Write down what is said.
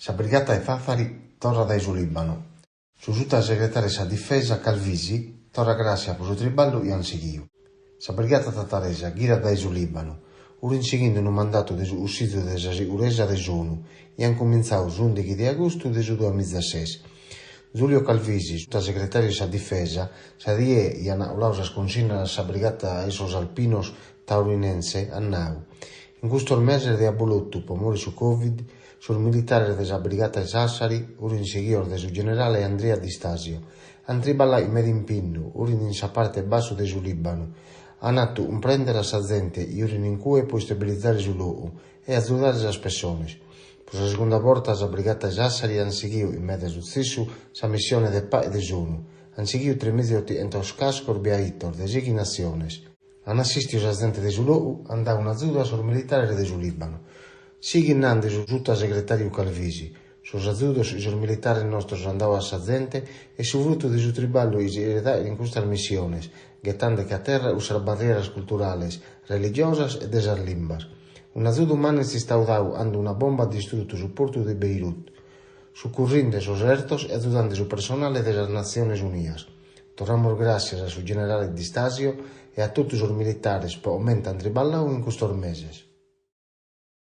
Sa Brigata 'e Tàtari torrat dae su Lìbanu. Su sutasegretàriu 'e sa Difesa, Calvisi, torrat gràssias pro su triballu chi ant sighidu. Sa Brigata Tataresa ghirat dae su Lìbanu, urint sighende unu mandatu de su Cussizu de sa Seguresa de s'ONU chi ant cumintzadu s'ùndighi de agustu de su duamizases. Giulio Calvisi, sutasegretàriu 'e sa Difesa, sa die chi ant coladu sas cunsinnas a sa Brigata 'e sos Alpinos Taurinense, at nadu, In custos meses de abbolotu pro more su Covid, sos militares de sa Brigata 'e Sassari, urint sighidos dae su generale Andria Di Stasio, ant triballadu in meda impinnu, urint in sa parte 'e bassu de su Lìbanu, ant atu cumprèndere a sa zente chi urint in cue pro istabilizare su logu e azudare sas pessones. Pro sa segunda borta sa Brigata 'e Sassari ant sighidu in meda sutzessu sa missione de pache de s'ONU. Ant sighidu tremizaotighentos cascos biaitos de seighi natziones. Ant assìstidu sa zente de su logu, ant dadu un'azudu a sos militares de su Lìbanu. Sighit nande su sutasegretàriu Calvisi, Sos azudos chi sos militares nostros ant dadu a sa zente est su frutu de su triballu chi si cheret fàghere in custas missiones, ghetàndeche a terra cussas barrieras culturales, religiosas e de sas limbas. Un'azudu mannu est istadu dadu cando una bomba at distrutu su portu de Beirut, sucurrinde sos ertos e azudande su personale de sas Natziones Unias. Torramus gràssias a su generale Di Stasio e a totu sos militares pro comente ant triballadu in custos meses.